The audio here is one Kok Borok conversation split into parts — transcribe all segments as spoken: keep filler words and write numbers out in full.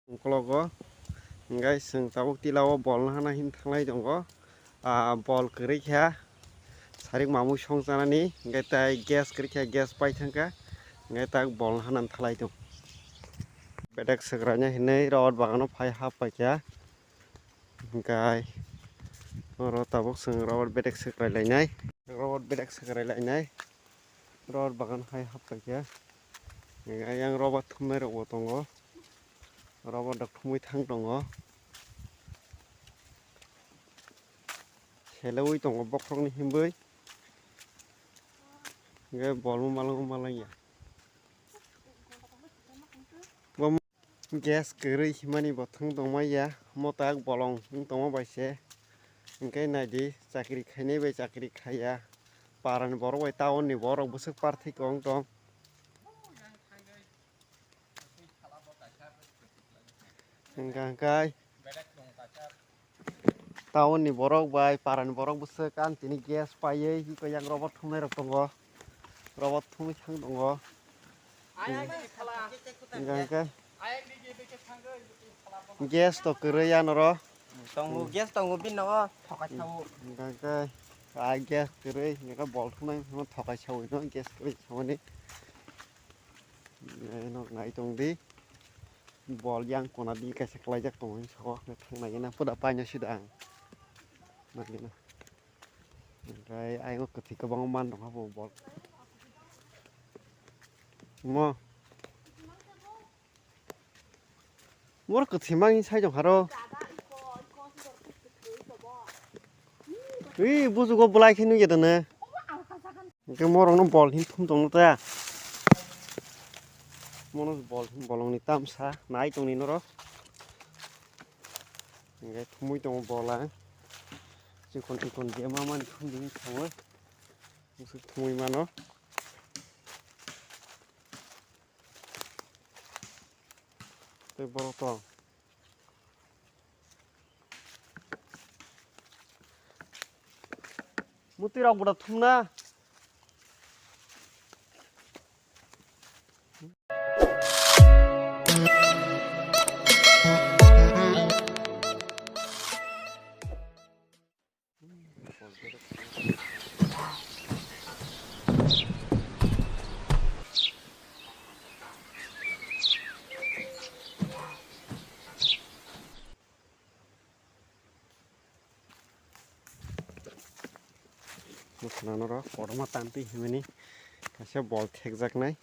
Ukologo, hingke chwng tabuk tila o bol no hana hin thanglai tongo. Ah, bol kwrwi kha, sarik mamui song chanani, hingke tai gas kwrwi kha, gas pai thangkha, hingke tak bol no hana thalai tong. Bedek swkrai nai hinwi rot bagano phai hap paikha, hingke oro tabuk chwng rot bedek swkrai lainai, rot bedek swkrai lainai. Rot bagan hai hap paikha. Ayang rubber thumnai rok bo tongo. Rubber dok thumui thang tongo. Seleui tongo bokhorokni himui. Hingke bolmo malangma malangya. Gas kwrwi himani bo thwng tongmaya, motak bolong wng tongma bai se. Hingke naidi, chakri khainai bai chakri khaiya, parani borok bai town ni borok bwswk parthai kwbang tong. Hingka hingkai. Town ni borok bai para ni borok bwswk ang tini gas paiwi hiko yang rubber thumnai rok tongo, rubber thumwi thang tongo. Hingka hingke gas to kwrwi ya noro. Tongo, gas tongo, bini nogo thokai sao. Hingka hingke a gas kwrwi hingke bol thumnai hwnwi thokai sawi no gas kwrwi sawi ni. Nai tong di. Bol yang kona di kaisa kwlaijak tongo hinwi soko, hwnkhe thang nai gana poda paino sida ang. Nai gana. Hwnkhe ayang o kwthwi kwbangma man tongkha bo bol. Mo. Bor kwthwi mang sai tongkha ro. Ui, bujugo bolai khe nugya dana. Hwnkhe morokno bol hin thum tongno ta. Mono bol hin bolongni tamsa nai tongni norok. Hwnkhe thumui tongo bola. Chikon chikon je ma mani thum dini thangwi. Bwswk thumui mano. Tei borok tong. Muti rok boda thumna. Mwkhwna norok kotorma tamtwi himani kaisa bol thekjaknai.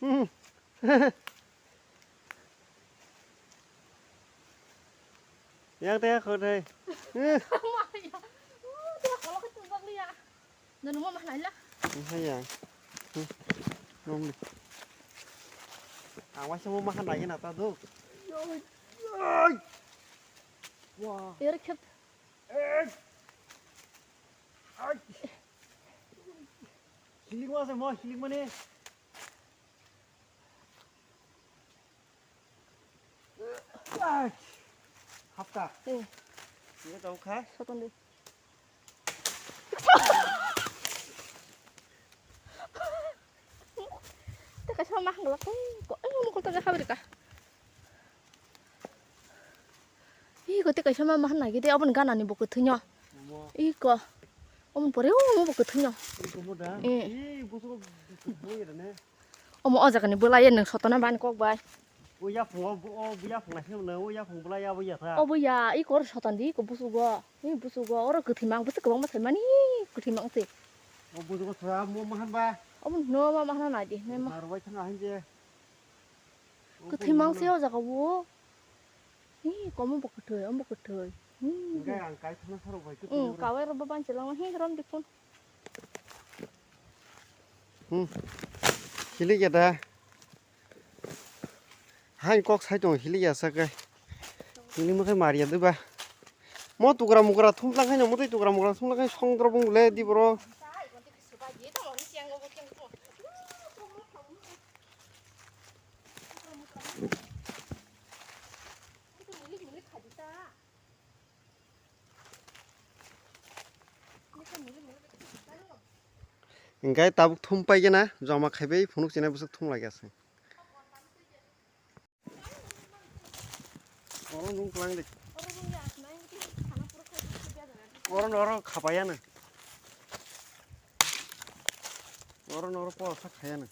Hmm. Yang teh kau deh. Nono ma mahnai la. Hai ya. Hmm. Nom ni. Awas semua makan lagi nata tuh. Wah. Yer khep. Hilik ma se mo, hilik mane. Hapta. Eh. Ini tahu kah? Soton deh. Teka sama mah ngelak kok. Eh, mau kau tega khabar kah? Ih, ko tei kaisa ma mahan nai gede, aboni gana ni bo kwthwino. Ih, ko. Omo pore, omo bo kwthwino. Eh. Omo o jaga ni bwlai ya nwng sotona bani kok bai. O yapung o, o yapung nai se nwng, o yapung bwlai ya bo ya kha. Obo ya, ih, ko oro soton di, ko busugo. Ih, busugo, oro kwthwi mang, bwswk kwbangma sai mani, kwthwi mang se. O busugo thora mo mahan ba. Omo no ma mahan nai di, nai ma. Narwai thang ahin je. Kwthwi mang se o jaga o. Hi, komo bo kwthwi, omo bo kwthwi. Hmm. Hingke ang kai thangna sarok bai kwthwi. Hmm, kawai rok bo banchi langma, hi, rom di phone. Hmm. Hilik ya da. Hai kok sai tong hilik ya sa kai. Hilik mo kai maria de ba. Mo tukra mukra thum lang kai no, mo tei tukra mukra thum lang kai song dro bung le di bro. Sai, kon te kisi ba ye tong, ni siang go bo keng ko. Hingke tabuk thum paigena, joma khaibai phunuk chinai bwswk thum laiga se. Oro nung kwlang de. Oro noro khapayano. Oro noro po sa khayano.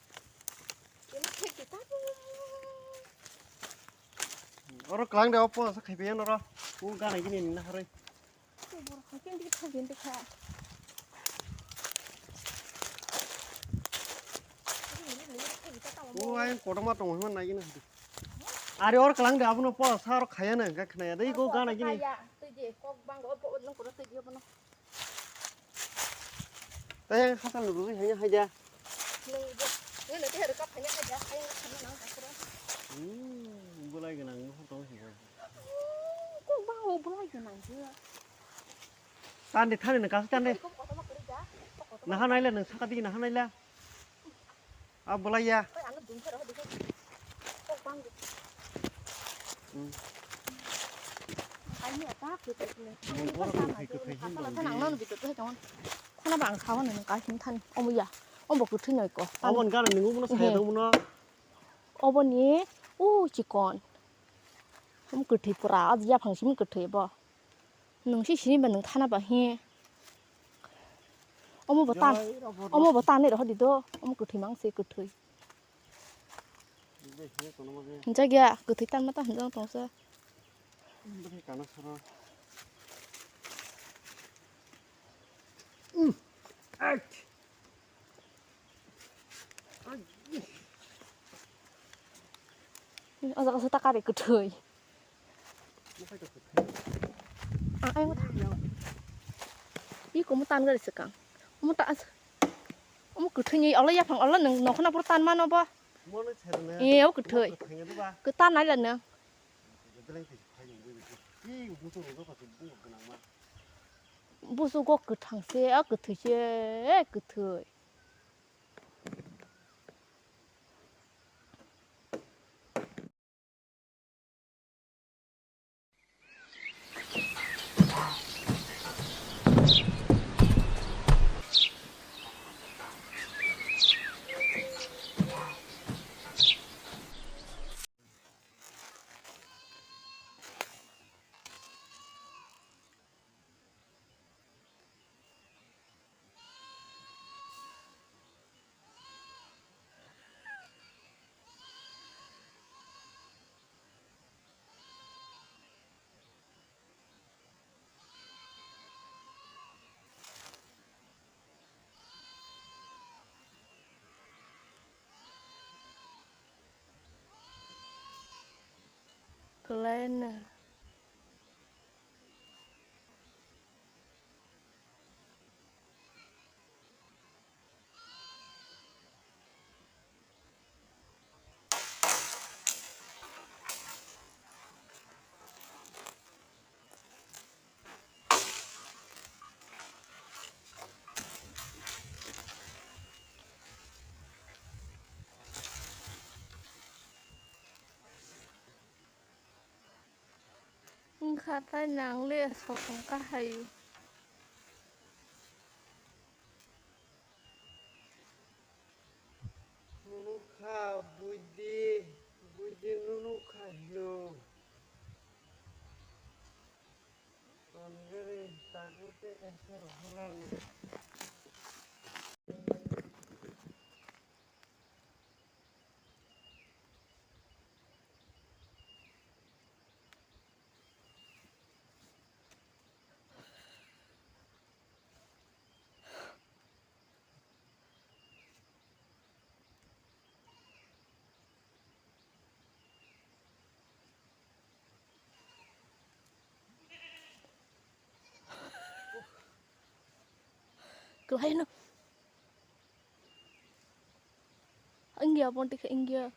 Oro kwlang de, opo sa khaipai noro. U gana gini na haroi. Borok hai khe ndik thok ndik kha. O ayang kotorma tongo hwnma nai gini. Are oro kwlang de, abono po sa oro khaya na, hwnka khwnaya dei go gana gini. Twi je kok bang o po nang kotor twi je bono. Tei hachal ni bwswk hai hai da. Nung bo, nung nung khe rwkap phai nang khe da, hai nang khe nang khe. Hmm, bulai gwnang no tong si. Kok ba o bulai gwnang je. Tande thani nang kasi tande. Kok kotor ma kwrwi da. Naha naila nang saka digi naha naila. A bolai ya. Oi, ano dungkhe roho dungkhe. Kok bang. Hmm. Kaini ata khe khe khe. Mo boro khe khe khe hin. Asal asal nang non bitu khe tong. Khana bang khawa nang ka hin than. Omo ya. Omo kwthwi noi ko. Omo gana nungu muno saya dong muno. Obo ni u chikon. Omo kwthwi pura. Aji ya phang sim kwthwi bo. Nung si sini ba nung thana ba hi. Omo bo tan. Jai, obo Omo bo tan ni rohor di do. Omo kwthwi mang se kwthwi. Jai, hi kono ma je. Jagya kwthwi tan ma ta hwnjang tong sa. Bwrwi kana soro. Hmm. Ach. O jaga se ta kari kwthwi. Ang ai motha. I komo tan gari se kang. Omo ta as. Omo kwthwi ni olo yaphang olo nung nokhona pura tan mano bo. E o kwthwi. Kwtan nai la nung. Busu go kwthang se, a kwthwi se, kwthwi. Kwlai no. Wngkha tai nang le sokong kahai. Nunu kha buidi, buidi nunu kha hino. Tongeri takur te ese rohorang. Kwlai no. India ponti khe India.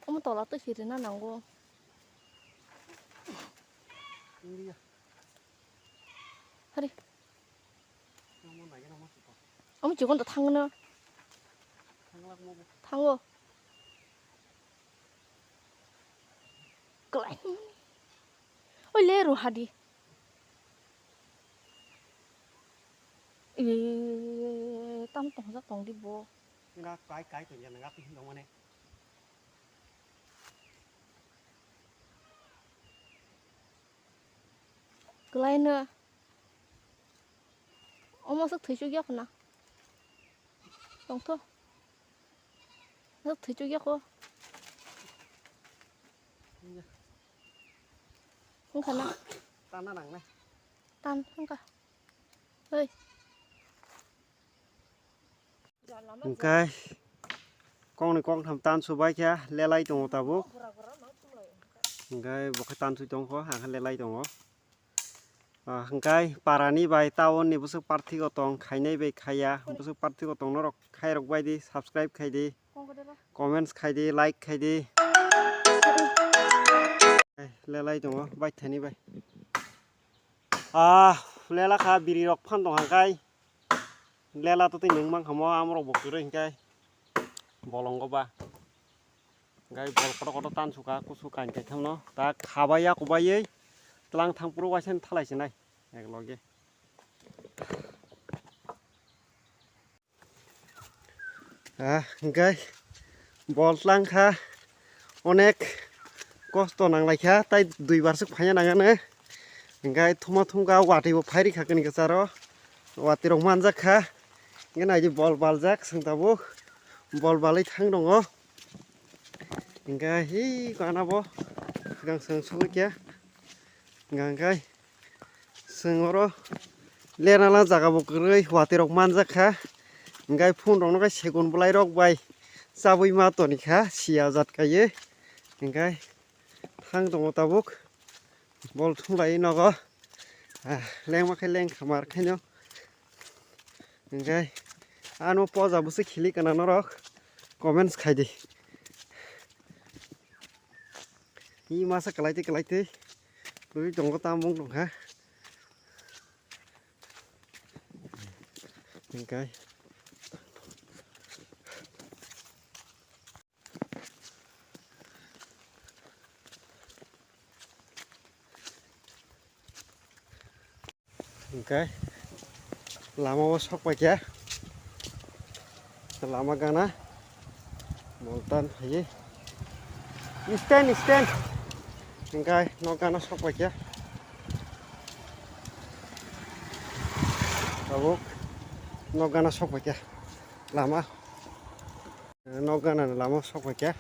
Omo tola to sirina nango. Hari. Omo chikon to thangno. Thango. Klai. Oi le ro hadi. E, tam tong jak tong di bo. Nga kai kai tong jak nga pin dong mane. Klai no. Omo swk thwi chuk ya khuna. Tongtho. Swk thwi chuk ya kho. Wngkha na? Tan na nang na. Tan wngkha. Hei. Hingkai kok ni kok tham tan subai khe lelai tongo tabuk. Hingkai bo khe tan sui tongkho, ang khe lelai tongo. Ah, hingkai para ni bai town ni bwswk parthiko tong khainai bai khaiya, bwswk parthiko tong norok khairok bai di subscribe khai di, comments khai di, like khai di. Lelai tongo bai thani bai. Ah, lela kha biri rok phan tong hingkai. Lela to tei nwng mang kha mo, amrok bo kwrwi hingkai bolongo ba. Hingkai bol kotor kotor tan suka, kusu kain kai thamno. Ta khabai ya kubaiwi tlang thang phuru waisa thalai sinai ek loge. Ah, hingkai bol tlang kha, onek kosto nang lai kha, tai dui bar swk phaina nang ano. Hingkai thuma thumkha, watwi bo phai rikha kani kwcharo, watwi rok manjak kha. Hingke naidi bol baljak chwng tabuk, bol balwi thang tongo. Hingke hi gana bo swkang chwng sogwi khe. Hingke chwng oro lena la jaga bo kwrwi watwi rok manjak kha. Hingke phone rok no khe segun bwlai rok bai chabwi ma toni kha sia jat kaiwi. Hingke thang tongo tabuk. Bol thumlai nogo. Ah, lengma khe lengkha mar khaino. Hingke ano poja bwswk khili kana norok comments khai di. I masa kwlai twi kwlai twi. Twi tongo tam bung tongkha. Hingke. Hingke lama o sok paikha, lama gana boltan phaye, stand, stand. Hingke nok gana sok paikha, tabuk nok gana sok paikha lama. Nok gana ni lama o sok paikha.